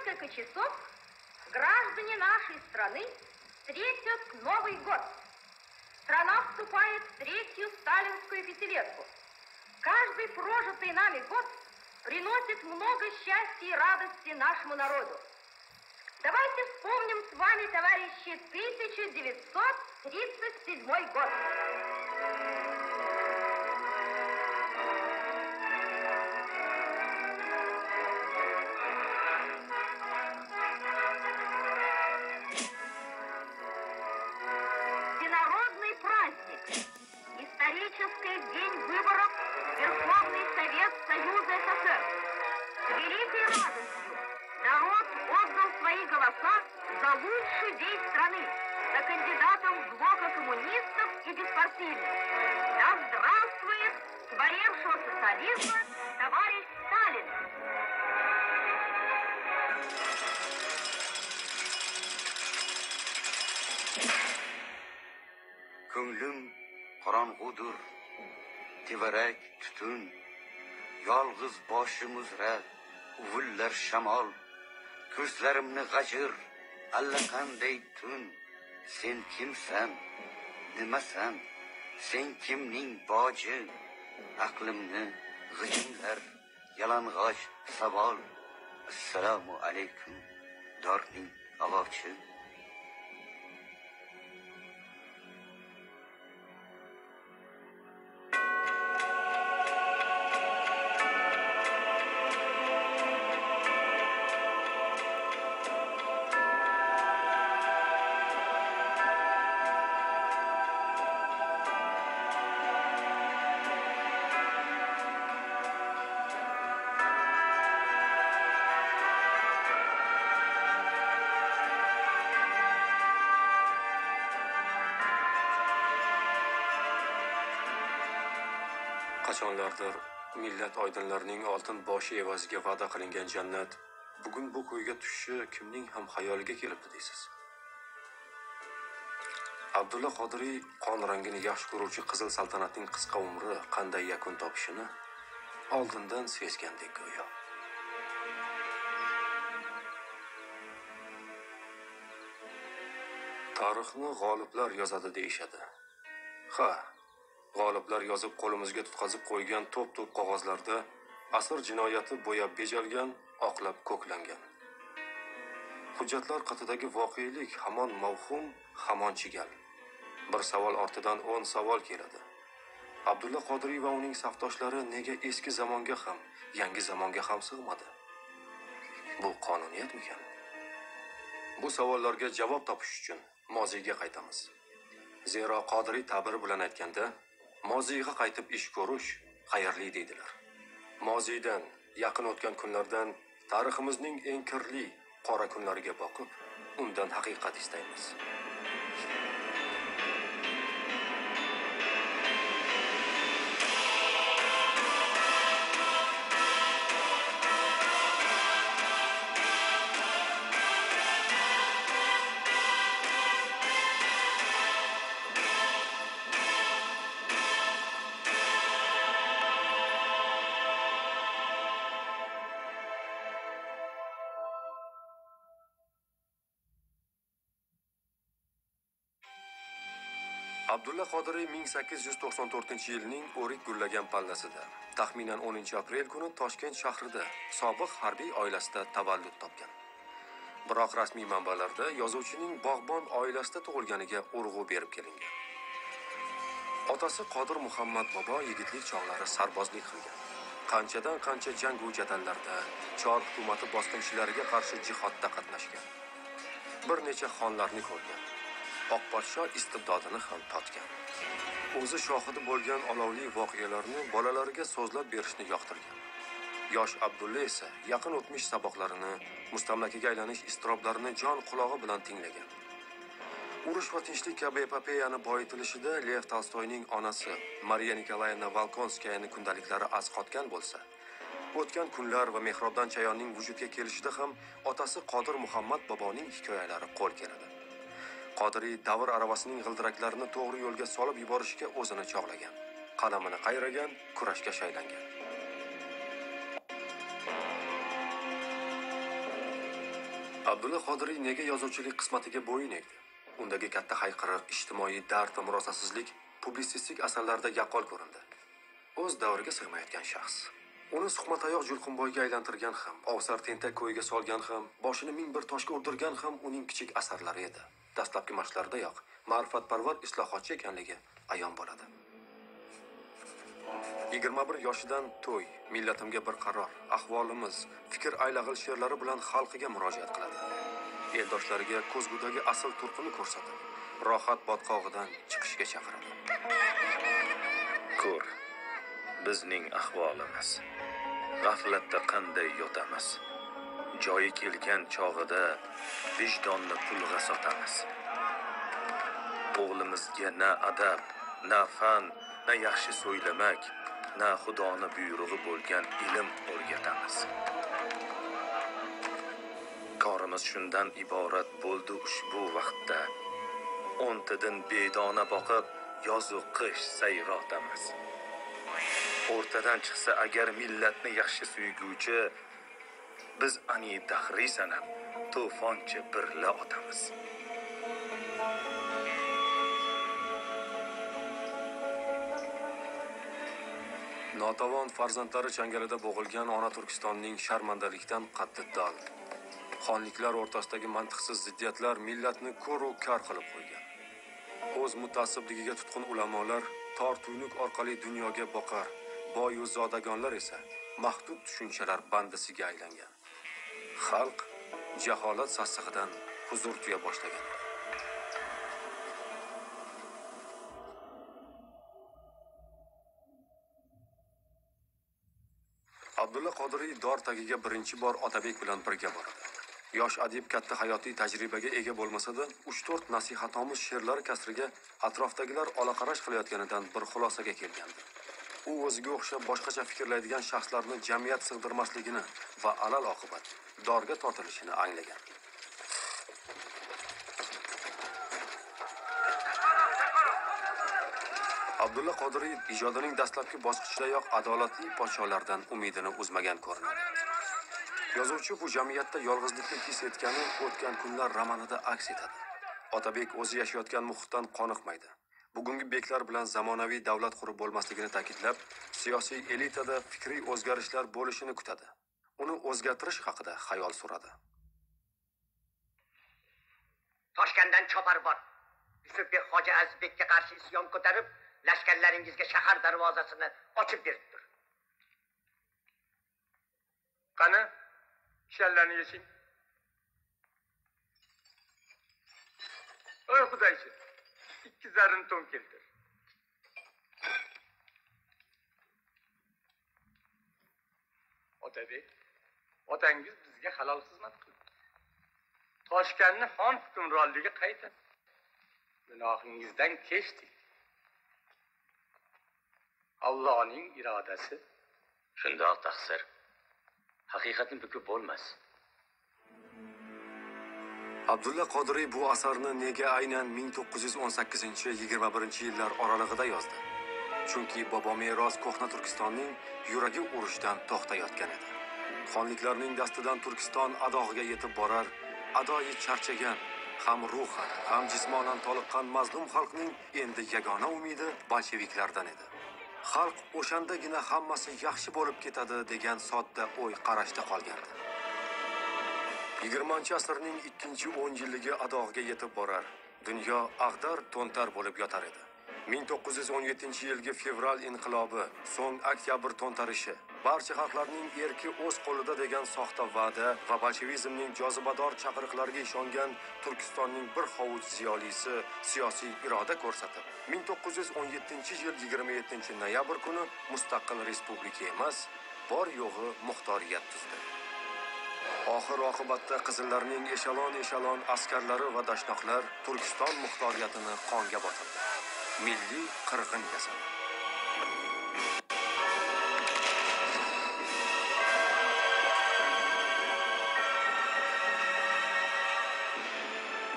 несколько часов граждане нашей страны встретят Новый год. Страна вступает в третью сталинскую пятилетку. Каждый прожитый нами год приносит много счастья и радости нашему народу. Давайте вспомним с вами, товарищи, 1937 год. Всенародный праздник. Исторический день выборов в Верховный Совет Союза СССР. С великой радостью народ отдал свои голоса за лучший день страны, за кандидатов блока коммунистов и беспартийных. Да здравствует творевшего социализма товарищ Сталин! Ko'nglim qorong'udir, tevarak tutun, yolg'iz boshim uzra uvillar shamol, ko'zlarimni g'ajir allaqanday tun. Sen kimsan, nimasan, sen kimning boji? Aqlimni g'ijimlar yalang'och savol. Assalomu alaykum dorning ag'ochi. Qachonlardir millat oydinlarining oltin boshi evaziga va'da qilingan jannat bugun bu ko'yga tushishi kimning ham xayoliga kelibdi deysiz. Abdulla Qodiriy qon rangini yaxshi ko'ruvchi qizil saltanatning qisqa umri qanday yakun topishini oldindan sezgandek go'yo. Tarixni g'oliblar yozadi deyishadi. Ha, g'oliblar yozib qo'limizga tutqazib qo'ygan to'p-to'p qog'ozlarda asr jinoyati bo'yab bejalgan, oqlab ko'klangan. Hujjatlar qatidagi voqelik hamon mavhum, hamon chigal. Bir savol ortidan 10 savol keladi. Abdulla Qodiriy va uning safdoshlari nega eski zamonga ham, yangi zamonga ham sig'madi? Bu qonuniyatmikan? Bu savollarga javob topish uchun moziyga qaytamiz. Zero Qodiriy ta'biri bilan aytganda, moziyga qaytib ish ko'rish xayrli deydilar. Moziydan, yaqin o'tgan kunlardan tariximizning eng kirli, qora kunlariga boqib, undan haqiqat istaymiz. Abdulla Qodiriy 1894-yilning o'rik gullagan pallasida, taxminan 10-aprel kuni Toshkent shahrida sobiq harbiy oilasida tavallud topgan. Biroq rasmiy manbalarda yozuvchining bog'bon oilasida tug'ilganiga urg'u berib kelingan. Otasi Qodir Muhammad bobo yigitlik chog'lari sarbozlik qilgan. Qanchadan qancha jang va jadallarda chor hukumati bosqinchilariga qarshi jihodda qatnashgan. Bir necha xonlarni ko'rgan. Oq podsho istibdodini ham totgan. O'zi shohidi bo'lgan olovli voqealarni bolalariga so'zlab berishni yoqtirgan. Yosh Abdulla esa yaqin o'tmish saboqlarini, mustamlakaga aylanish iztiroblarini jon qulog'i bilan tinglagan. Urush va tinchlik kabi epopeyani boyitilishida Lev Tolstoyning onasi Mariya Nikolaevna Volkonskayaning kundaliklari az qotgan bo'lsa, o'tgan kunlar va mehrobdan chayonning vujudga kelishida ham otasi Qodir Muhammad boboning hikoyalari qo'l keladi. Qodiriy davr aravasining g'ildiraklarini to'g'ri yo'lga solib yuborishga o'zini chog'lagan, qalamini qayragan, kurashga shaylangan. Abdulla Qodiriy nega yozuvchilik qismatiga bo'yin egdi? Undagi katta hayqiriq, ijtimoiy dard va murosasizlik publitsistik asarlarda yaqqol ko'rindi. O'z davriga sig'mayotgan shaxs. Uni suqmatayoq Julqinboyga aylantirgan ham, ovsar tentak ko'yiga solgan ham, boshini ming bir toshga urdirgan ham uning kichik asarlari edi. Dastlabki mashqlardayoq ma'rifatparvar islohotchi ekanligi ayon bo'ladi. 21 yoshidan to'y, millatimga bir qaror, ahvolimiz, fikr aylag'il she'rlari bilan xalqiga murojaat qiladi. Eldoshlariga ko'zgudagi asl turqini ko'rsatib, rohat botqog'idan chiqishga chaqiradi. Ko'r, bizning ahvolimiz. G'aflatda qanday yotamiz. Joyi kelgan chog'ida vijdonni pulg'a sotamiz. O'g'limizga na adab, na fan, na yaxshi so'ylamak, na Xudoni buyrug'i bo'lgan ilm o'rgatamiz. Korimiz shundan iborat bo'ldi ushbu vaqtda. O'ntadan bedona boqib, yozu qish sayrotamiz. O'rtadan chiqsa agar millatni yaxshi suyguvchi, biz ani dahriy sanab to'foncha birla otamiz. Notavon farzandlari changalida bo'g'ilgan ona Turkistonning sharmandalikdan qaddi dal. Xonliklar o'rtasidagi mantiqsiz ziddiyatlar millatni ko'r-u kar qilib qo'ygan. O'z mutaassibligiga tutqun ulamolar tor tuynuk orqali dunyoga boqar, boy-u zodagonlar esa mahdud tushunchalar bandisiga aylangan. Xalq jaholat sassig'idan huzur tuya boshlagan. Abdulla Qodiriy dor tagiga birinchi bor Otabek bilan birga boradi. Yosh adib katta hayotiy tajribaga ega bo'lmasa-da, 3-4 nasihatomuz she'rlar kasriga atrofdagilar olaqarash qilayotganidan bir xulosaga kelgandi. U o'ziga o'xshab boshqacha fikrlaydigan shaxslarni jamiyat sig'dirmasligini va alal oqibat dorga tortilishini anglagan. Abdulla Qodiriy ijodining dastlabki bosqichidayoq adolatli podsholardan umidini uzmagan ko'rinadi. Yozuvchi bu jamiyatda yolg'izlikni his etgani o'tgan kunlar romanida aks etadi. Otabek o'zi yashayotgan muhitdan qoniqmaydi. Bugungi beklar bilan zamonaviy davlat qurib bo'lmasligini ta'kidlab, siyosiy elitada fikriy o'zgarishlar bo'lishini kutadi. Uni o'zgartirish haqida xayol suradi. Toshkentdan chopar bor. Yusufbek Hoji Azizbekka qarshi isyon ko'tarib, lashkarlaringizga shahar darvozasini ochib beribdir. Qani, kishanlarni yeching. Oy Xudoychi, 2 zarrin to'n keltir. Otabek, otangiz bizga halol xizmat qildi. Toshkentni xon hukmronligi qayta. Gunohingizdan kechdik. Allohning irodasi. Shundoq taqsir. Haqiqatni bukib bo'lmas. Abdulla Qodiriy bu asarni nega aynan 1918-21 yillar oralig'ida yozdi? Chunki bobomeros ko'hna Turkistonning yuragi urushdan to'xtayotgan edi. Xonliklarning dastidan Turkiston adog'iga yetib borar, adoyi charchagan, ham ruhan, ham jismonan toliqqan mazlum xalqning endi yagona umidi bolsheviklardan edi. Xalq o'shandagina hammasi yaxshi bo'lib ketadi degan sodda o'y qarashda qolgandi. 20-asrning ikkinchi 10 yilligi adog'iga yetib borar. Dunyo ag'dar to'ntar bo'lib yotar edi. 1917-yilgi fevral inqilobi, so'ng oktyabr to'ntarishi, barcha xalqlarning erki o'z qo'lida degan soxta va'da va bolshevizmning jozibador chaqiriqlariga ishongan Turkistonning bir hovuch ziyolisi siyosiy iroda ko'rsatib, 1917-yil 27 noyabr kuni mustaqil respublika emas, bor yo'g'i muxtoriyat tuzdi. Oxir oqibatda qizillarning eshalon-eshalon askarlari va dashnoqlar Turkiston muxtoriyatini qonga botirdi. Milliy qirg'in yasadi.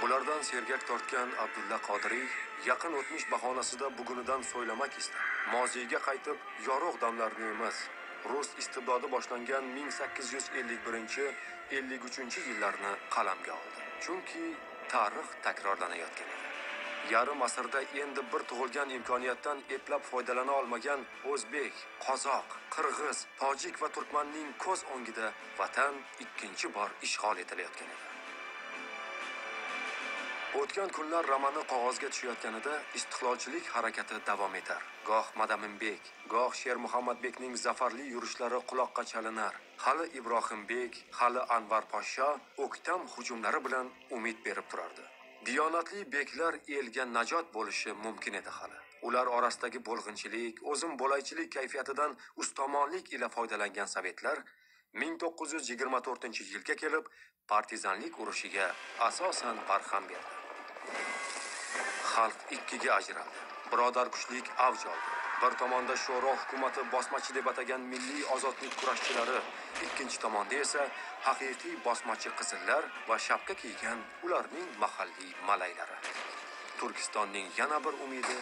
Bulardan sergak tortgan Abdulla Qodiriy yaqin o'tmish bahonasida bugunidan so'ylamak istab, moziyga qaytib yorug' damlarni emas, Rus istibdodi boshlangan 1851-53 yillarni qalamga oldi. Chunki tarix takrorlanayotgan edi. Yarim asrda endi bir tug'ilgan imkoniyatdan eplab foydalana olmagan o'zbek, qozoq, qirg'iz, tojik va turkmanning ko'z o'ngida vatan ikkinchi bor ishg'ol etilayotgan edi. O'tgan kunlar romani qog'ozga tushayotganida istiqlolchilik harakati davom etar. Goh Madaminbek, goh Sher Muhammadbekning zafarli yurishlari quloqqa chalinar. Hali Ibrohimbek, hali Anvar Poshsho o'ktam hujumlari bilan umid berib turardi. Diyonatli beklar elga najot bo'lishi mumkin edi hali. Ular orasidagi bo'lg'inchilik, o'zim bo'laychilik kayfiyatidan ustomonlik ila foydalangan sovetlar 1924-yilga kelib partizanlik urushiga asosan barham berdi. Xalq ikkiga ajraldi. Birodar kuchlik avj oldi. Bir tomonda Sho'ro hukumati bosmachi deb atagan milliy ozodlik kurashchilari, ikkinchi tomonda esa haqiqiy bosmachi qizillar va shapka kiygan ularning mahalliy malaylari. Turkistonning yana bir umidi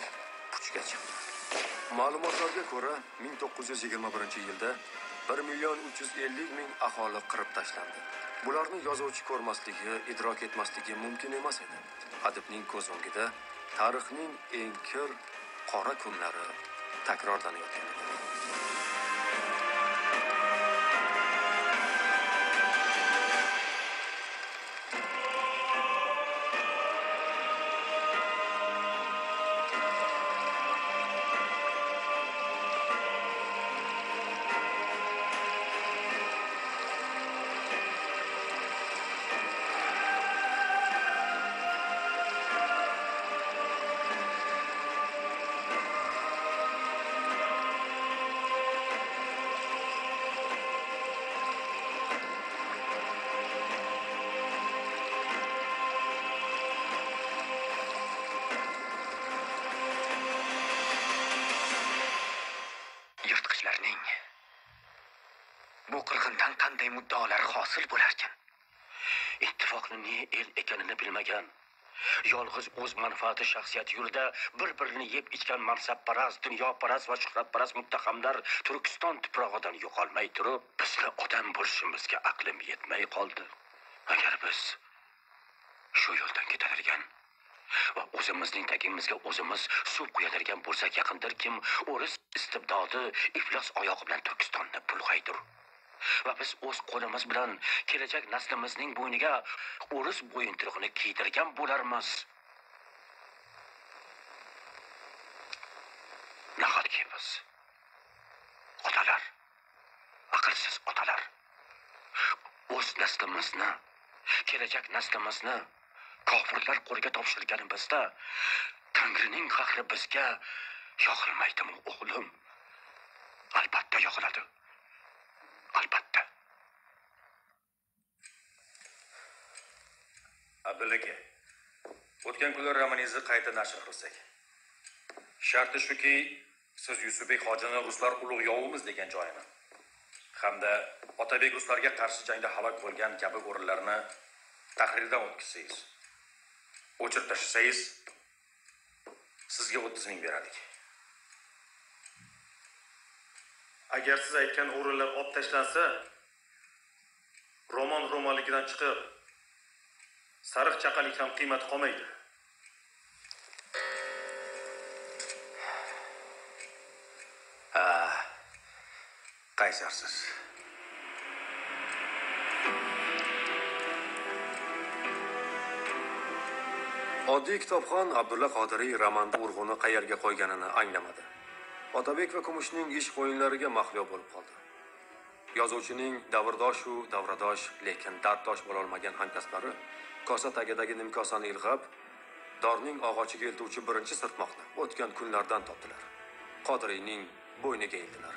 puchga chiqdi. Ma'lumotlarga ko'ra, 1921-yilda 1 350 000 aholi qirib tashlandi. Bularni yozuvchi ko'rmasligi, idrok etmasligi mumkin emas edi. Adibning ko'z o'ngida tarixning eng kir, qora kunlari takrorlanayotgan edi. Bu qirg'indan qanday muddaolar hosil bo'larkan? Ittifoqni ne el ekanini bilmagan, yolg'iz o'z manfaati shaxsiyati yo'lida bir-birini yeb ichgan mansabparast, dunyoparast va shuhratparast muttahamlar Turkiston tuprog'idan yo'qolmay turib, bizni odam bo'lishimizga aqlim yetmay qoldi. Agar biz shu yo'ldan ketadigan va o'zimizning tagimizga o'zimiz suv quyadigan bo'lsak, yaqindir kim o'ris istibdodi iflos oyog'i bilan Turkistonni bulg'aydir. Va biz o'z qo'limiz bilan kelajak naslimizning bo'yniga o'ris bo'yintirig'ini kiydirgan bo'larmiz. Nahotki biz otalar, aqlsiz otalar o'z naslimizni, kelajak naslimizni kofirlar qo'liga topshirganimizda Tangrining qahri bizga yog'ilmaydimi, o'g'lim? Albatta yog'iladi. Albatta. Abdulla aka, o'tgan kunlar romaningizni qayta nashr qilsak. Sharti shuki, siz Yusufbek hojini ruslar ulug' yovimiz degan joyini hamda Otabek ruslarga qarshi jangda halok bo'lgan kabi o'rinlarni tahrirdan o'tkazsangiz, o'chirib tashlasangiz, sizga 30 ming berardik. Agar siz aytgan o'rinlar olib tashlansa, roman romanligidan chiqib, sariq chaqalik ham qiymati qolmaydi. Qaysarsiz. Oddiy kitobxon Abdulla Qodiriy romanda urg'uni qayerga qo'yganini anglamadi. Otabek va Kumushning ishq o'yinlariga mahliyo bo'lib qoldi. Yozuvchining davrdoshu davradosh, lekin darddosh bo'lolmagan hamkasblari kosa tagidagi nimkosani ilg'ab, dorning og'ochiga eltuvchi birinchi sirtmoqni o'tgan kunlardan topdilar. Qodiriyning bo'yniga ildilar.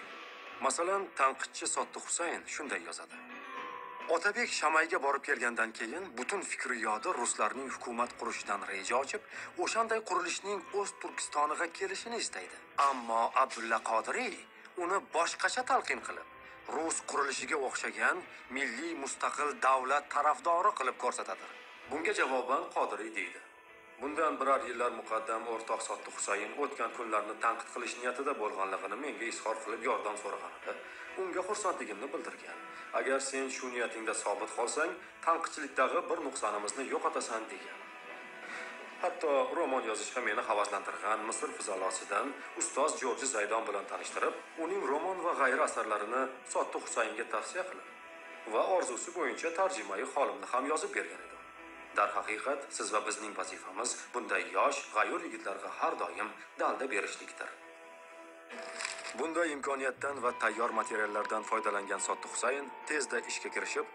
Masalan, tanqidchi Sottiq Husayn shunday yozadi. Otabek Shamayga borib kelgandan keyin butun fikri yodi ruslarning hukumat qurishidan reja ochib, o'shanday qurilishning o'z Turkistoniga kelishini istaydi. Ammo Abdulla Qodiriy uni boshqacha talqin qilib, rus qurilishiga o'xshagan milliy mustaqil davlat tarafdori qilib ko'rsatadi. Bunga javoban Qodiriy deydi: Bundan biror yillar muqaddam o'rtoq Sottiq Husayn o'tgan kunlarni tanqid qilish niyatida bo'lganligini menga izhor qilib yordam so'raganida unga xursandligimni bildirgan. Agar sen shu niyatingda sobit qolsang, tanqidchilikdagi bir nuqsonimizni yo'qotasan degan. Hatto roman yozishga meni havaslantirgan Misr fuzalosidan ustoz Jorji Zaydon bilan tanishtirib, uning roman va g'ayri asarlarini Sottiq Husaynga tavsiya qilib va orzusi bo'yicha tarjimai holimni ham yozib bergan edim. Darhaqiqat, siz va bizning vazifamiz bunday yosh, g'ayur yigitlarga har doim dalda berishlikdir. Bunday imkoniyatdan va tayyor materiallardan foydalangan Sottiq Husayn tezda ishga kirishib,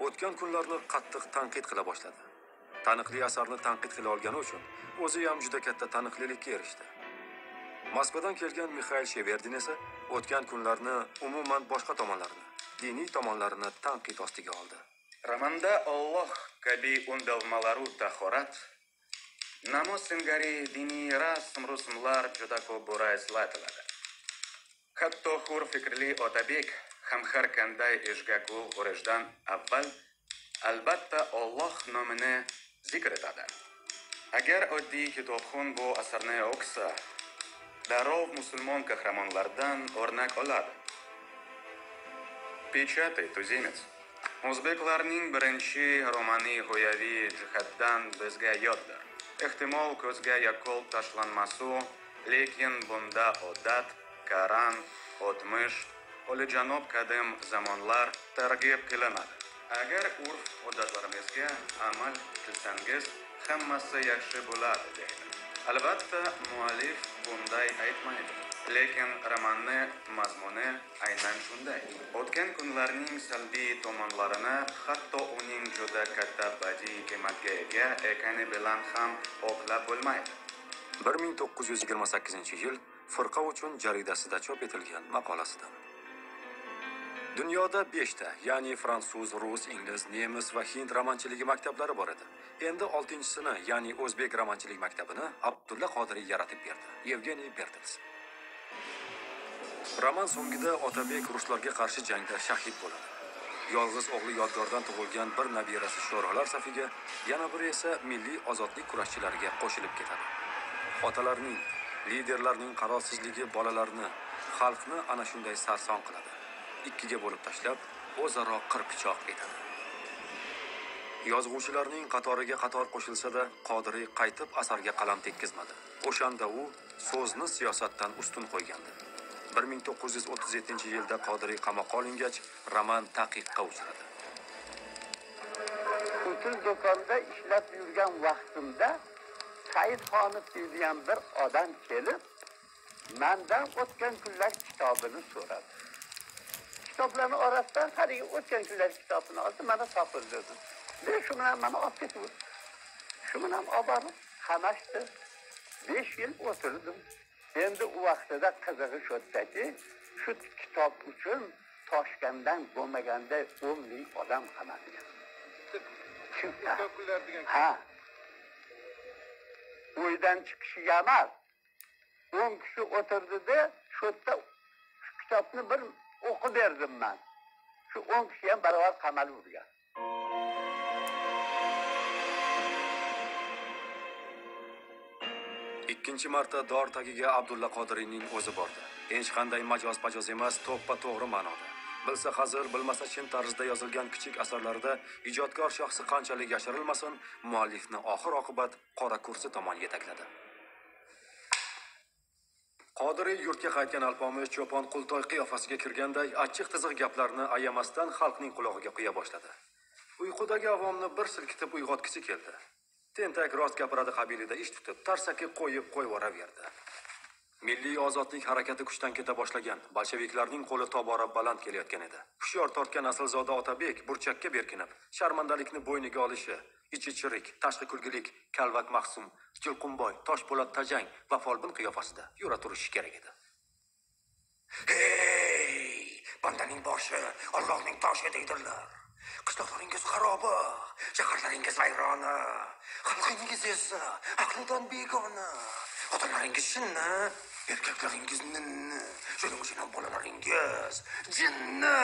o'tgan kunlarni qattiq tanqid qila boshladi. Taniqli asarni tanqid qila olgani uchun o'zi ham juda katta taniqlilikka erishdi. Moskvadan kelgan Mixail Sheverdin esa o'tgan kunlarni umuman boshqa tomonlarini, diniy tomonlarini tanqid ostiga oldi. Romanda Alloh kabi undovmalaru tahorat, namoz singari diniy rasm-rusumlar juda ko'p bora eslatiladi. Hatto hur fikrli Otabek ham har qanday ishga qo'l urishdan avval albatta Alloh nomini zikr etadi. Agar oddiy kitobxon bu asarni o'qisa, darrov musulmon qahramonlardan o'rnak oladi. Печатай, туземец. O'zbeklarning birinchi romani g'oyaviy jihatdan bizga yoddir. Ehtimol ko'zga yaqqol tashlanmasu, lekin bunda odat, qaran, o'tmish, oliyjanob qadim zamonlar targ'ib qilinadi. Agar urf odatlarimizga amal qilsangiz, hammasi yaxshi bo'ladi deydi. Albatta, muallif bunday aytmaydi. Lekin romanni mazmuni aynan shunday. O'tgan kunlarning salbiy tomonlarini hatto uning juda katta badiiy qiymatga ega ekani bilan ham oqlab bo'lmaydi. 1928-yil Firqa uchun jaridasida chop etilgan maqolasidan. Dunyoda 5 ta, ya'ni fransuz, rus, ingliz, nemis va hind romanchiligi maktablari bor edi. Endi 6-chisini, ya'ni o'zbek romanchilik maktabini Abdulla Qodiriy yaratib berdi. Yevgeniy Bertels. Roman so'ngida Otabek ruslarga qarshi jangda shahid bo'ladi. Yolg'iz o'g'li Yodgordan tug'ilgan bir nabirasi sho'rolar safiga, yana biri esa milliy ozodlik kurashchilariga qo'shilib ketadi. Otalarning, liderlarning qarorsizligi bolalarni, xalqni ana shunday sarson qiladi. Ikkiga bo'lib tashlab, o'zaro qirpichoq etadi. Yozuvchilarning qatoriga qator qo'shilsa-da, Qodiriy qaytib asarga qalam tekkizmadi. O'shanda u so'zni siyosatdan ustun qo'ygandi. 1937-yilda Qodiriy qamoqqa olingach, roman taqiqqa uchradi. O'tin do'konda ishlab yurgan vaqtimda Said Xonov degan bir odam kelib, mendan o'tgan kunlar kitobini so'radi. Kitoblarning orasidan haligi o'tgan kunlar kitobini oldi, mana topildi dedi. Men shu bilan mana olib ketib, shu bilan olib borib qamashdi. 5 yil o'tirdim. Endi u vaqtida qizig'i shu yerdaki, shu kitob uchun Toshkentdan bo'lmaganda 10 ming odam qamalgan. Ha. Uydan chiqishiga emas. 10 kishi o'tirdida, shu yerda shu kitobni bir o'qib berdim men. Shu 10 kishi ham barobar qamalib urgan. Ikkinchi marta dor tagiga Abdulla Qodiriyning o'zi bordi. Hech qanday majoz-pajoz emas, to'ppa-to'g'ri ma'noda. Bilsa hazil, bilmasa chin tarzda yozilgan kichik asarlarida ijodkor shaxsi qanchalik yashirilmasin, muallifni oxir-oqibat qora kursi tomon yetakladi. Qodiriy yurtga qaytgan Alpomish cho'pon Qultoy qiyofasiga kirganday achchiq tiziq gaplarni ayamasdan xalqning qulog'iga quya boshladi. Uyqudagi avomni bir silkitib uyg'otgisi keldi. Tentak rost gapiradi qabilida ish tutib, tarsaki qo'yib qo'yvoraverdi. Milliy ozodlik harakati kuchdan keta boshlagan, bolsheviklarning qo'li tobora baland kelayotgan edi. Hushyor tortgan aslzoda Otabek burchakka berkinib, sharmandalikni bo'yniga olishi, ichi chirik, tashqi kulgilik, kalvak mahsum, Jilqumboy, Toshpo'lat Tajang va folbin qiyofasida yura turishi kerak edi. Hey, bandaning boshi Allohning toshi deydilar. Qishloqlaringiz xaroba, shaharlaringiz vayrona, xalqingiz esa aqlidan begona. Xotinlaringiz shinni, erkaklaringiz ninni, shuning uchun ham bolalaringiz jinni.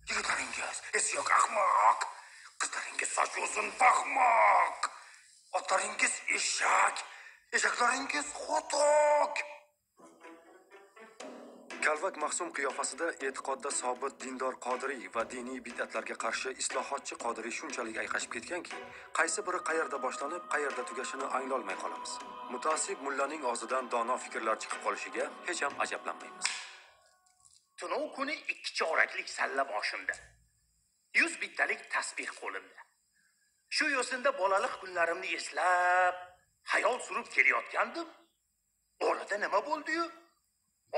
Yigitlaringiz esi yo'q ahmoq, qizlaringiz sochi uzun paxmoq. Otlaringiz eshak, eshaklaringiz qo'toq. Kalvak mahsum qiyofasida e'tiqodda sobit dindor Qodiriy va diniy bid'atlarga qarshi islohotchi Qodiriy shunchalik ayqashib ketganki, qaysi biri qayerda boshlanib, qayerda tugashini anglolmay qolamiz. Mutaassib mullaning og'zidan dono fikrlar chiqib qolishiga hech ham ajablanmaymiz. Tunov kuni 2 choraklik salla boshimda, 100 bittalik tasbih qo'limda. Shu yo'sinda bolalik kunlarimni eslab, hayol surib kelayotgandim. Orada nima bo'ldi-yu?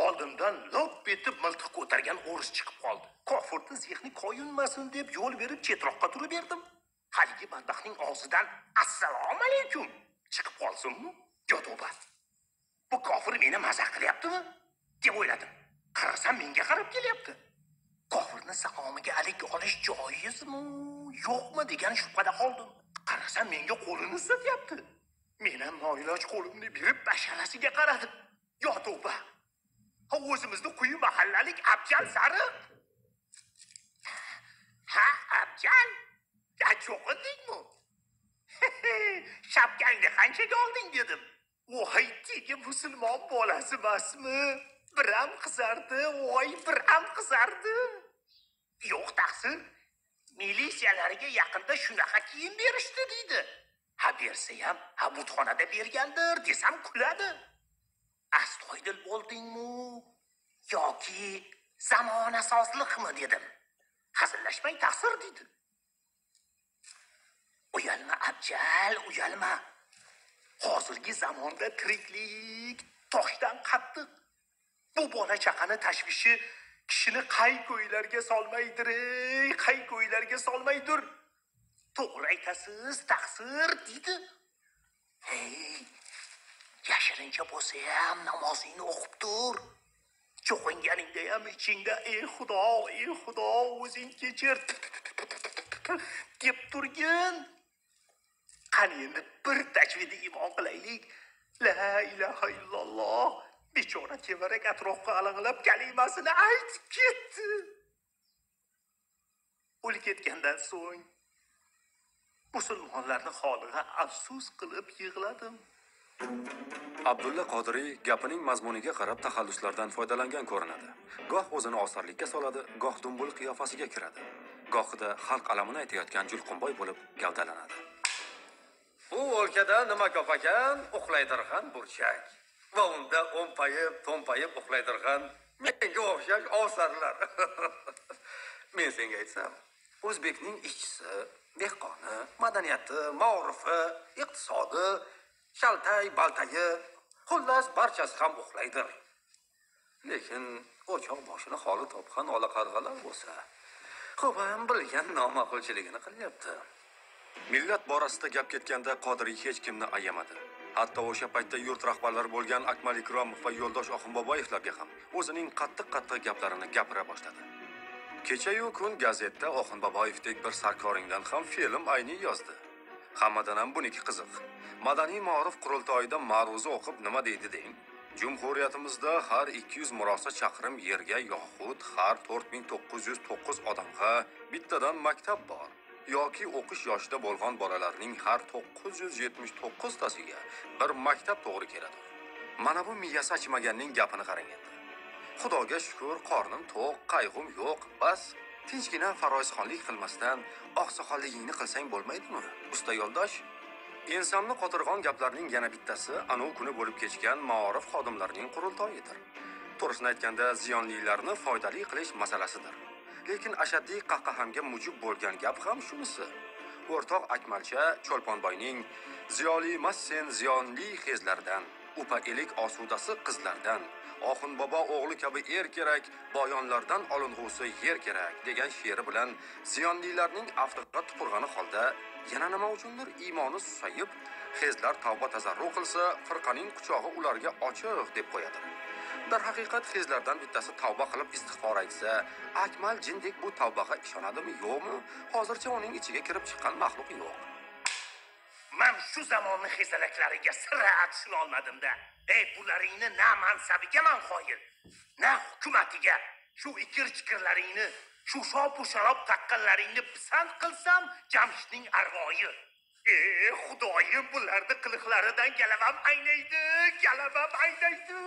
Oldimdan lop etib miltiq ko'targan o'ris chiqib qoldi. Kofirni zehni koyinmasin deb yo'l berib chetroqqa turib berdim. Haligi badbaxtning og'zidan assalomu alaykum chiqib qolsinmi? Yo tavba. Bu kofir meni mazax qilyaptimi deb o'yladim. Qarasam menga qarab kelyapti. Kofirni salomiga alik olish joizmi, yo'qmi degan shubhada qoldim. Qarasam menga qo'lini uzatyapti. Men ham noiloj qo'limni berib basharasiga qaradim. Yo tavba. Ha, o'zimizni quyi mahallalik Abjal Sariq. Ha, Abjal, cho'qindingmi? Shapkangni qanchaga olding dedim. Voy, tegi musulmon bolasi emasmi? Biram qizardi, voy, biram qizardi. Yo'q taqsir, militsiyalarga yaqinda shunaqa kiyim berishdi deydi. Ha bersa ham, ha butxonada bergandir desam kuladi. Astoydil bo'ldingmi yoki zamonasozlikmi dedim. Hazillashmang taqsir deydi. Uyalma Abjal, uyalma. Hozirgi zamonda tiriklik toshdan qattiq. Bu bola chaqani tashvishi kishini qay ko'ylarga solmaydir, ey, qay ko'ylarga solmaydir. To'g'ri aytasiz, taqsir deydi. Hey, yashirincha bo'lsa ham namozingni o'qib tur. Cho'qinganingda ham ichingda ey Xudo, ey Xudo, o'zing kechir deb turgin. Qani endi bir tajvidi iymon qilaylik. La ilaha illalloh. Bechora tevarak atrofga alanglab kalimasini aytib ketdi. O'lib ketgandan so'ng musulmonlarning holiga afsus qilib yig'ladim. Abdulla Qodiriy gapining mazmuniga qarab taxalluslardan foydalangan ko'rinadi. Goh o'zini osarlikka soladi, goh dumbul qiyofasiga kiradi. Gohida xalq alamini aytayotgan Julqunboy bo'lib gavdalanadi. Bu o'lkada nima ko'p ekan, uxlaydirgan burchak. Va unda o'mpayib, to'mpayib uxlaydirgan menga o'xshash osarlar. Men senga aytsam, o'zbekning ishchisi, dehqoni, madaniyati, ma'rifi, iqtisodi, shaltay, baltayi, xullas barchasi ham uxlaydir. Lekin o'choq boshini xoli topgan ola qarg'alar bo'lsa, xo'p ham bilgan noma'qulchiligini qilyapti. Millat borasida gap ketganda Qodiriy hech kimni ayamadi. Hatto o'sha paytda yurt rahbarlari bo'lgan Akmal Ikromov va Yo'ldosh Oxunboboyevlarga ham o'zining qattiq-qattiq gaplarini gapira boshladi. Kecha-yu kun gazetda Oxunboboyevdek bir sarkoringdan ham film ayni yozdi. Hammadan ham buniki qiziq. Madaniy ma'ruf qurultoyida ma'ruza o'qib nima deydi deng? Jumhuriyatimizda har 200 murosa chaqirim yerga yoxud har 4909 odamga bittadan maktab bor. Yoki o'qish yoshida bo'lgan bolalarning har 979 tasiga bir maktab to'g'ri keladi. Mana bu miyasi achimaganning gapini qarang endi. Xudoga shukr, qornim to'q, qayg'um yo'q, bas tinchgina faroizxonlik qilmasdan oqsoqolligingni qilsang bo'lmaydimi, usta yo'ldosh? Insonni qotirgan gaplarning yana bittasi anov kuni bo'lib kechgan ma'orif xodimlarining qurultoyidir. To'g'risini aytganda, ziyonlilarni foydali qilish masalasidir. Lekin ashaddiy qahqahamga mujib bo'lgan gap ham shunisi. O'rtoq Akmalcha Cho'lponboyning ziyoli emas sen ziyonli xezlardan, upa elik osudasi qizlardan, Oxunbobo o'g'li kabi er kerak, boyonlardan oling'usi yer kerak degan she'ri bilan ziyonlilarning aftiga tupurgani holda yana nima uchundir iymoni susayib, xezlar tavba tazarru qilsa, firqaning quchog'i ularga ochiq deb qo'yadi. Darhaqiqat xezlardan bittasi tavba qilib istig'for aytsa, Akmal jindek bu tavbaga ishonadimi yo'qmi? Hozircha uning ichiga kirib chiqqan maxluq yo'q. Men shu zamonni xezalaklariga sira tushuna olmadim-da. Ey, bularingni na mansabiga man qoyil, na hukumatiga. Shu ikir-chikirlaringni, shu shopu sharob taqqanlaringni pisand qilsam, Jamshidning arvoyi. Xudoyim, bularni qiliqlaridan galavam aynaydi, galavam aynaydi.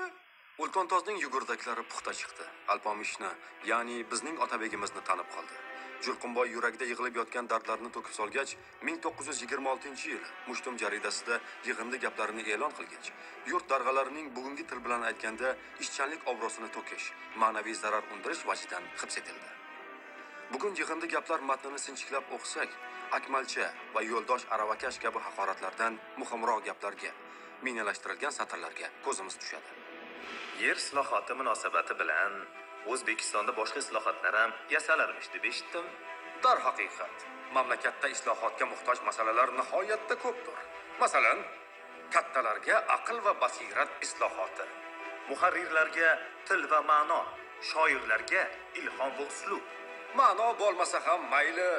Ultontozning yugurdaklari puxta chiqdi. Alpomishni, ya'ni bizning otabegimizni tanib qoldi. Julqinboy yuragida yig'ilib yotgan dardlarni to'kib solgach, 1926-yil Mushtum jaridasida yig'indi gaplarini e'lon qilgach, yurt darg'alarining bugungi til bilan aytganda ishchanlik obro'sini to'kish, ma'naviy zarar undirish vajidan hibs etildi. Bugun yig'indi gaplar matnini sinchiklab o'qisak, akmalcha va yo'ldosh aravakash kabi haqoratlardan muhimroq gaplarga, minalashtirilgan satrlarga ko'zimiz tushadi. Yer islohoti munosabati bilan O'zbekistonda boshqa islohotlar ham yasalarmish deb eshitdim. Darhaqiqat, mamlakatda islohotga muhtoj masalalar nihoyatda ko'pdir. Masalan, kattalarga aql va basirat islohoti, muharrirlarga til va ma'no, shoirlarga ilhom va uslub. Ma'no bo'lmasa ham mayli,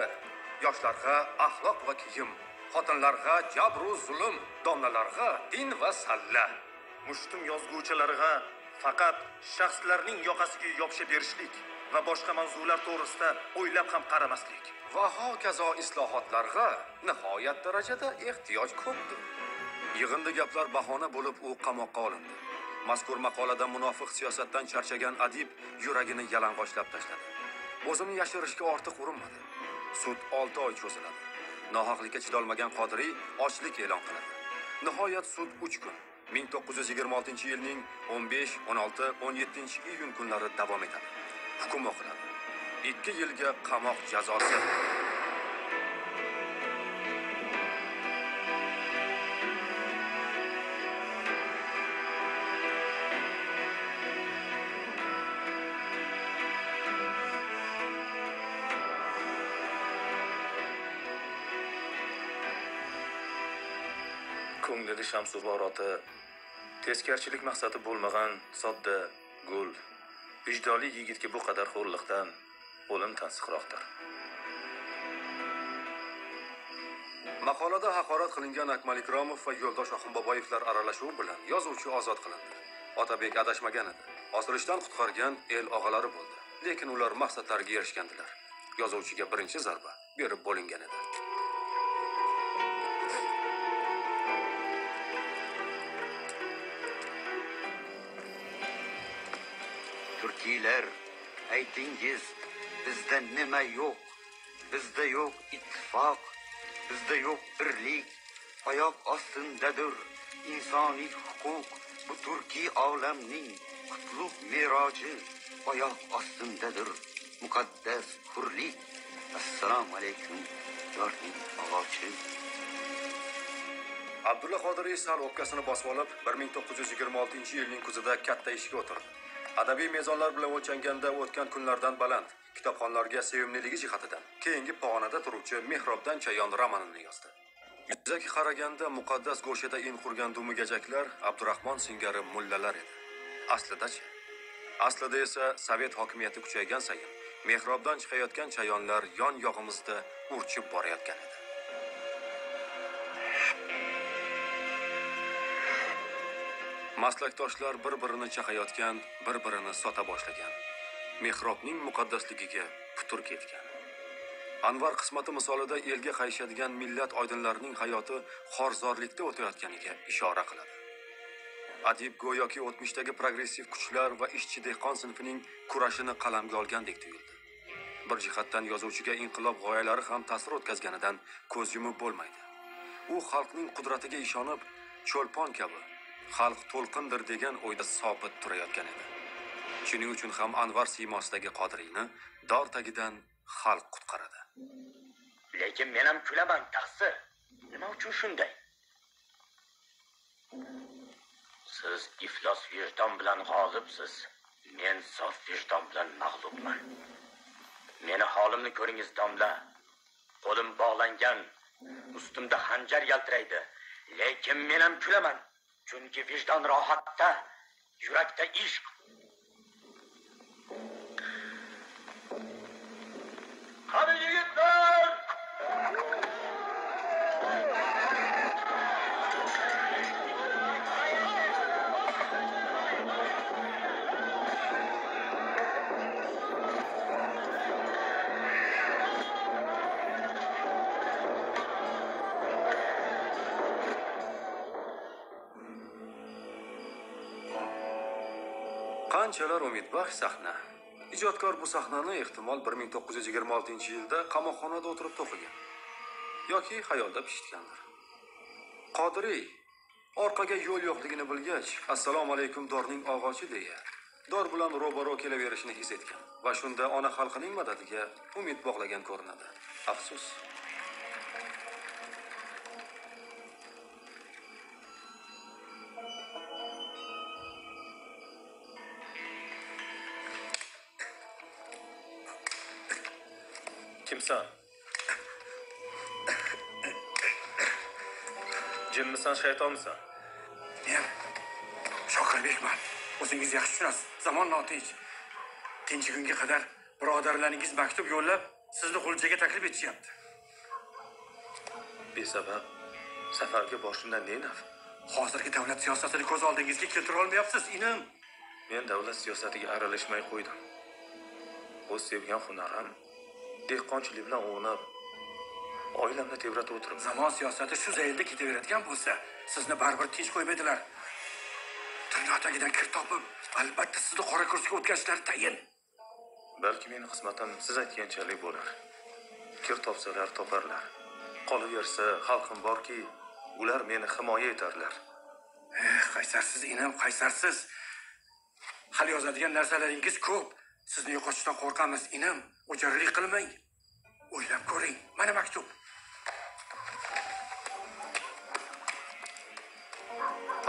yoshlarga axloq va kiyim, xotinlarga jabru zulm, domlalarga din va salla. Mushtum yozguvchilarga faqat shaxslarning yoqasiga yopishib berishlik va boshqa mavzular to'g'risida o'ylab ham qaramaslik va hokazo islohotlarga nihoyat darajada ehtiyoj ko'pdir. Yig'indi gaplar bahona bo'lib u qamoqqa olindi. Mazkur maqolada munofiq siyosatdan charchagan adib yuragini yalang'ochlab tashladi. O'zini yashirishga ortiq urinmadi. Sud 6 oy cho'ziladi. Nohaqlikka chidolmagan Qodiriy ochlik e'lon qiladi. Nihoyat sud 3 kun, 1926-yilning 15, 16, 17-iyun kunlari davom etadi. Hukm o'qiladi. 2 yilga qamoq jazosi. Ko'nglida shamsuvoroti, teskarchilik maqsadi bo'lmagan sodda, gul, vijdonli yigitga bu qadar xo'rliqdan o'lim tansiqroqdir. Maqolada haqorat qilingan Akmal Ikromov va Yo'ldosh Oxunboboyevlar aralashuvi bilan yozuvchi ozod qilindi. Otabek adashmagan edi. Osilishdan qutqargan el og'alari bo'ldi. Lekin ular maqsadlariga erishgandilar. Yozuvchiga birinchi zarba berib bo'lingan edi. Turkiylar, aytingiz, bizda nima yo'q? Bizda yo'q ittifoq, bizda yo'q birlik, oyoq ostindadir insoniy huquq, bu turkiy olamning qutlug' meroji, oyoq ostindadir muqaddas hurlik. Assalomu alaykum, yorning og'ochi. Abdulla Qodiriy sal o'pkasini bosib olib, 1926-yilning kuzida katta ishga o'tirdi. Adabiy mezonlar bilan o'lchanganda o'tgan kunlardan baland, kitobxonlarga sevimliligi jihatidan keyingi pog'onada turuvchi Mehrobdan chayon romanini yozdi. Yuzaki qaraganda muqaddas go'shada in qurgan dumigajaklar Abdurahmon singari mullalar edi. Aslida-chi? Aslida esa sovet hokimiyati kuchaygan sayin mehrobdan chiqayotgan chayonlar yon-yog'imizda urchib borayotgan edi. Maslakdoshlar bir-birini chaqayotgan, bir-birini sota boshlagan. Mehrobning muqaddasligiga putur ketgan. Anvar qismati misolida elga qayshadigan millat oydinlarining hayoti xorzorlikda o'tayotganiga ishora qiladi. Adib go'yoki o'tmishdagi progressiv kuchlar va ishchi dehqon sinfining kurashini qalamga olgandek tuyuldi. Bir jihatdan yozuvchiga inqilob g'oyalari ham ta'sir o'tkazganidan ko'z yumib bo'lmaydi. U xalqning qudratiga ishonib, cho'lpon kabi xalq to'lqindir degan o'yda sobit turayotgan edi. Shuning uchun ham Anvar siymosidagi Qodiriyni dor tagidan xalq qutqaradi. Lekin men ham kulaman, taqsir. Nima uchun shunday? Siz iflos vijdon bilan g'olibsiz. Men sof vijdon bilan mag'lubman. Meni holimni ko'ringiz, domla. Qo'lim bog'langan, ustimda xanjar yaltiraydi. Lekin men ham kulaman. Chunki vijdon rohatda, yurakda ishq. Qani yigitlar! Qanchalar umidbaxsh sahna. Ijodkor bu sahnani ehtimol 1926-yilda qamoqxonada o'tirib to'qigan yoki xayolda pishitgandir. Qodiriy orqaga yo'l yo'qligini bilgach, assalomu alaykum dorning og'ochi deya dor bilan ro'baro kelaverishini his etgan va shunda ona xalqining madadiga umid bog'lagan ko'rinadi. Afsus. Kimsan? Jinmisan, shaytonmisan? Men Shokirbekman. O'zingiz yaxshi tushunasiz. Zamon notinch. Tinch kunga qadar birodarlaringiz maktub yo'llab, sizni G'uljaga taklif etishyapti. Besabab safarga boshimdan ne naf? Hozirgi davlat siyosatini ko'z oldingizga keltira olmayapsiz, inim. Men davlat siyosatiga aralashmay qo'ydim. O'z sevgan hunarim dehqonchilik bilan o'ynab, oilamni tebratib o'tiribman. Zamon siyosati shu zaylda ketaveradigan bo'lsa, sizni baribir tinch qo'ymaydilar. Tirnoq tagidan kir topib, albatta sizni qora kursiga o'tkazishlari tayin. Balki meni qismatim siz aytganchalik bo'lar. Kir topsalar toparlar. Qolaversa xalqim borki, ular meni himoya etarlar. Qaysarsiz inim, qaysarsiz. Hali yozadigan narsalaringiz ko'p. Sizni yo'qotishdan qo'rqamiz, inim. O'jarlik qilmang. O'ylab ko'ring. Mana maktub.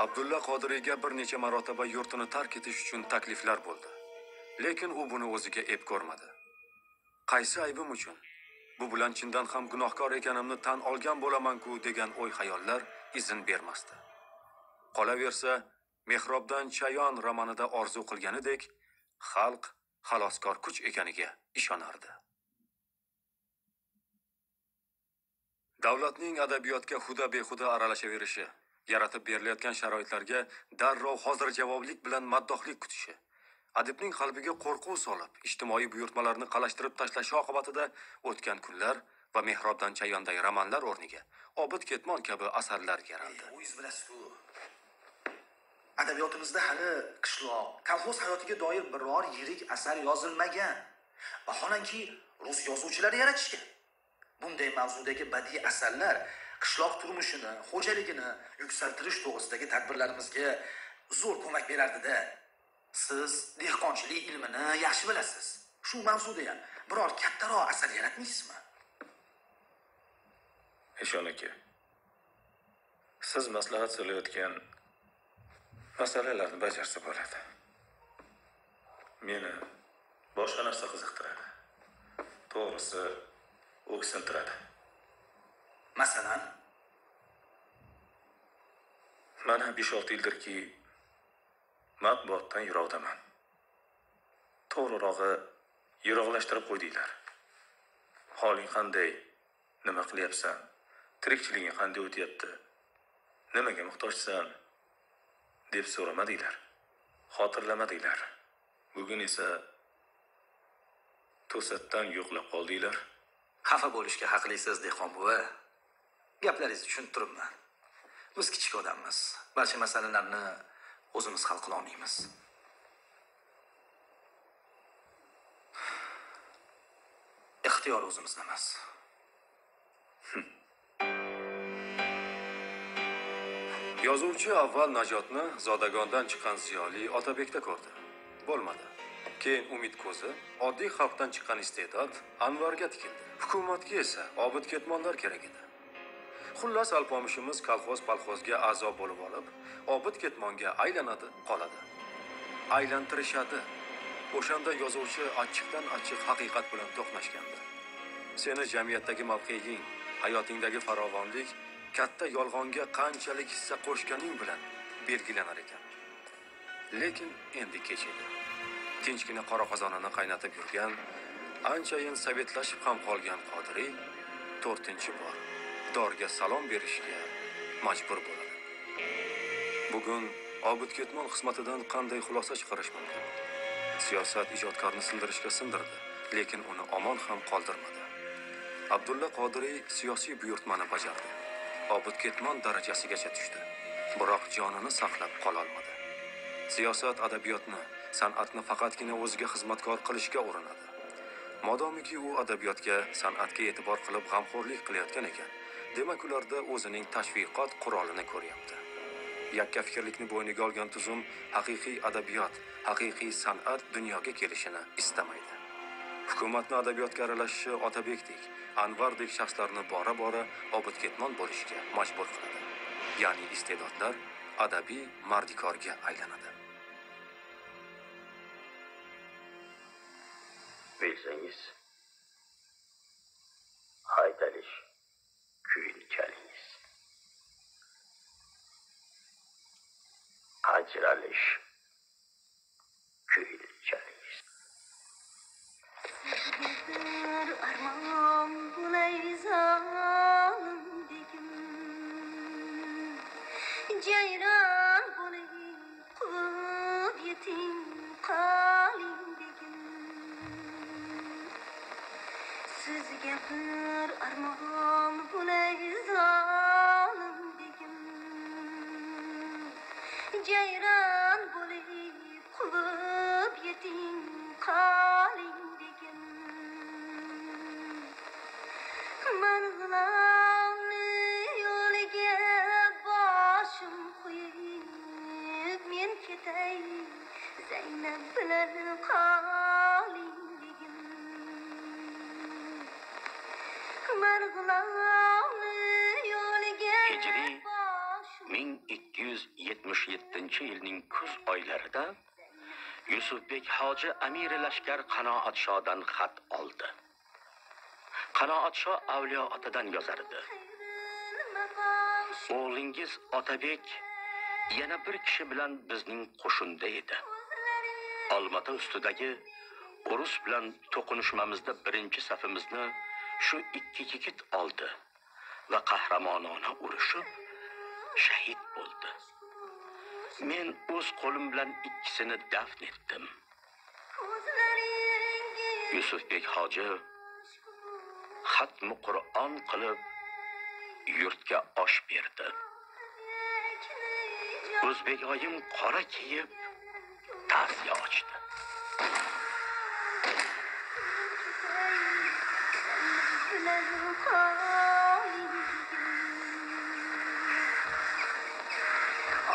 Abdulla Qodiriyga bir necha marotaba yurtini tark etish uchun takliflar bo'ldi. Lekin u buni o'ziga ep ko'rmadi. Qaysi aybim uchun? Bu bilan chindan ham gunohkor ekanimni tan olgan bo'laman-ku degan o'y-xayollar izn bermasdi. Qolaversa, Mehrobdan Chayon romanida orzu qilganidek, xalq xaloskor kuch ekaniga ishonardi. Davlatning adabiyotga huda-behuda aralashaverishi, yaratib berilayotgan sharoitlarga darrov hozir javoblik bilan maddohlik kutishi, adibning qalbiga qo'rquv solib, ijtimoiy buyurtmalarni qalashtirib tashlashi oqibatida o'tgan kunlar va Mehrobdan Chayonday romanlar o'rniga Obid Ketmon kabi asarlar yaraldi. O'zingiz bilasiz-ku, adabiyotimizda hali qishloq, kolxoz hayotiga doir biror yirik asar yozilmagan. Vaholanki, rus yozuvchilari yaratishgan. Bunday mavzudagi badiiy asarlar qishloq turmushini, xo'jaligini yuksaltirish to'g'risidagi tadbirlarimizga zo'r ko'mak berardi-da. Siz dehqonchilik ilmini yaxshi bilasiz. Shu mavzuda ham biror kattaroq asar yaratmaysizmi? Eshon aka, siz maslahat so'rayotgan masalalarni bajarsa bo'ladi. Meni boshqa narsa qiziqtiradi. To'g'risi, o'ksintiradi. Masalan, mana 5-6 yildirki matbuotdan yiroqdaman. To'g'rirog'i, yiroqlashtirib qo'ydinglar. Holing qanday? Nima qilyapsan? Tirikchiliging qanday o'tyapti? Nimaga muhtojsan? Deb so'ramadinglar. Xotirlamadinglar. Bugun esa to'satdan yo'qlab qoldinglar. Xafa bo'lishga haqlisiz, dehqon buva. Gaplaringizni tushunib turibman. Biz kichik odammiz. Barcha masalalarni o'zimiz hal qila olmaymiz. Ixtiyor o'zimizda emas. Yozuvchi avval najotni zodagondan chiqqan ziyoli Otabekda ko'rdi. Bo'lmadi. Keyin umid ko'zi oddiy xalqdan chiqqan iste'dod Anvarga tikildi. Hukumatga esa Obid Ketmonlar kerak edi. Xullas, alpomishimiz kolxoz-palxozga a'zo bo'lib olib, Obid Ketmonga aylanadi, qoladi. Aylantirishadi. O'shanda yozuvchi achchiqdan achchiq haqiqat bilan to'qnashgandi. Seni jamiyatdagi mavqeing, hayotingdagi farovonlik katta yolg'onga qanchalik hissa qo'shganing bilan belgilanar ekan. Lekin endi kech edi. Tinchgina qora qozonini qaynatib yurgan, anchayin sovetlashib ham qolgan Qodiriy 4-bor dorga salom berishga majbur bo'ladi. Bugun Obid Ketmon xizmatidan qanday xulosa chiqarish mumkin? Siyosat ijodkorni sindirishga sindirdi, lekin uni omon ham qoldirmadi. Abdulla Qodiriy siyosiy buyurtmani bajardi. Obid Ketmon darajasigacha tushdi, biroq jonini saqlab qola olmadi. Siyosat adabiyotni, San'atni faqatgina o'ziga xizmatkor qilishga urinadi. Modomiki u adabiyotga, san'atga e'tibor qilib g'amxo'rlik qilayotgan ekan, demak ularda o'zining tashviqot qurolini ko'ryapti. Yakka fikrlikni bo'yniga olgan tuzum haqiqiy adabiyot, haqiqiy san'at dunyoga kelishini istamaydi. Hukumatni adabiyotga aralashishi Otabekdek, Anvardek shaxslarni bora-bora obid-ketmon bo'lishga majbur qiladi. Ya'ni iste'dodlar adabiy mardikorga aylanadi. Bilsangiz, haydalish kuyini chalingiz. Ajralish kuyini chalingiz. Bir armon bo'lay zolim begim, jayron bo'lib quvib yeting qoling begim. Sizga bir armon bo'lay zolim begim, jayron bo'lib quvib yeting qoling begim. Marg'ilonni yo'liga boshim qo'yib men ketay, Zaynab bilan qoling begim. Marg'ilonni yo'liga Hijriy 1277-yilning kuz oylarida Yusufbek hoji amiri lashkar Qanoatshodan xat oldi. Qanoatsho Avliyo otadan yozar edi. O'g'lingiz Otabek yana bir kishi bilan bizning qo'shinda edi. Olmata ustidagi o'rus bilan to'qinishmamizda birinchi safimizni shu ikki yigit oldi va qahramonona urushib shahid bo'ldi. Men o'z qo'lim bilan ikkisini dafn etdim. Yusufbek hoji xatmi Qur'on qilib yurtga osh berdi. O'zbek oyim qora kiyib ta'ziya ochdi.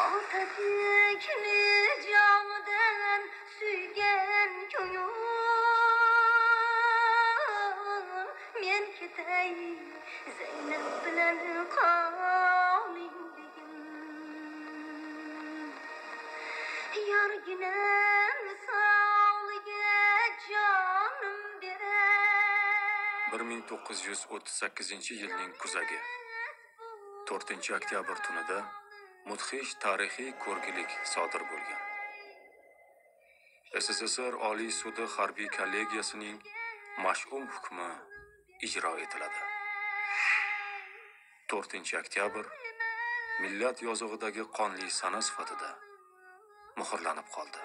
Otabekni jonidan suygan ko'ngil, men ketay Zaynab bilan qoling begim. Yorginam sog'liga jonim berar. 1938-yilning kuzagi 4-oktyabr tunida mudhish tarixiy ko'rgilik sodir bo'lgan. SSSR Oliy sudi harbiy kollegiyasining mash'um hukmi ijro etiladi. 4-oktyabr millat yozug'idagi qonli sana sifatida muhrlanib qoldi.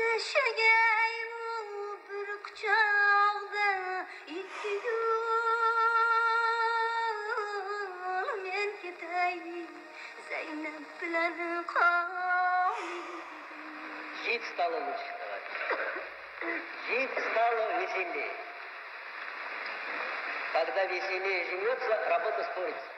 Yashagay bir quchoqda ikki kun, men ketay Zaynab bilan qoling. Жить стало лучше, товарищ. Жить стало веселее. Когда веселее живется, работа спорится.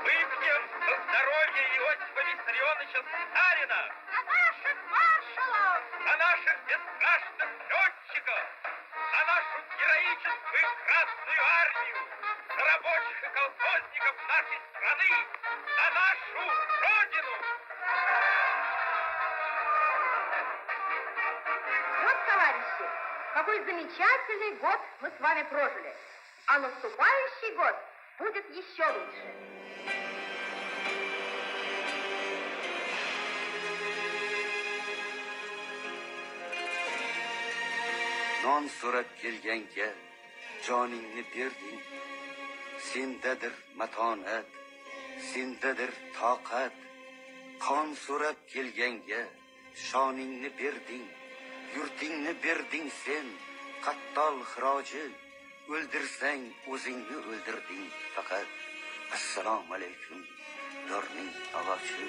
Выпьем за здоровье Иосифа Виссарионовича Сталина! За наших маршалов! За наших бесстрашных летчиков! За нашу героическую Красную Армию! За рабочих и колхозников нашей страны! За нашу Родину! Вот, товарищи, Какой замечательный год мы с вами прожили. А наступающий год будет еще лучше. Non so'rab kelganga joningni berding. Sendadir matonat, sendadir toqat. Qon so'rab kelganga shoningni berding. Yurtingni berding sen, qattol xiroji. O'ldirsang o'zingni o'ldirding faqat. Assalomu alaykum, dorning og'ochi.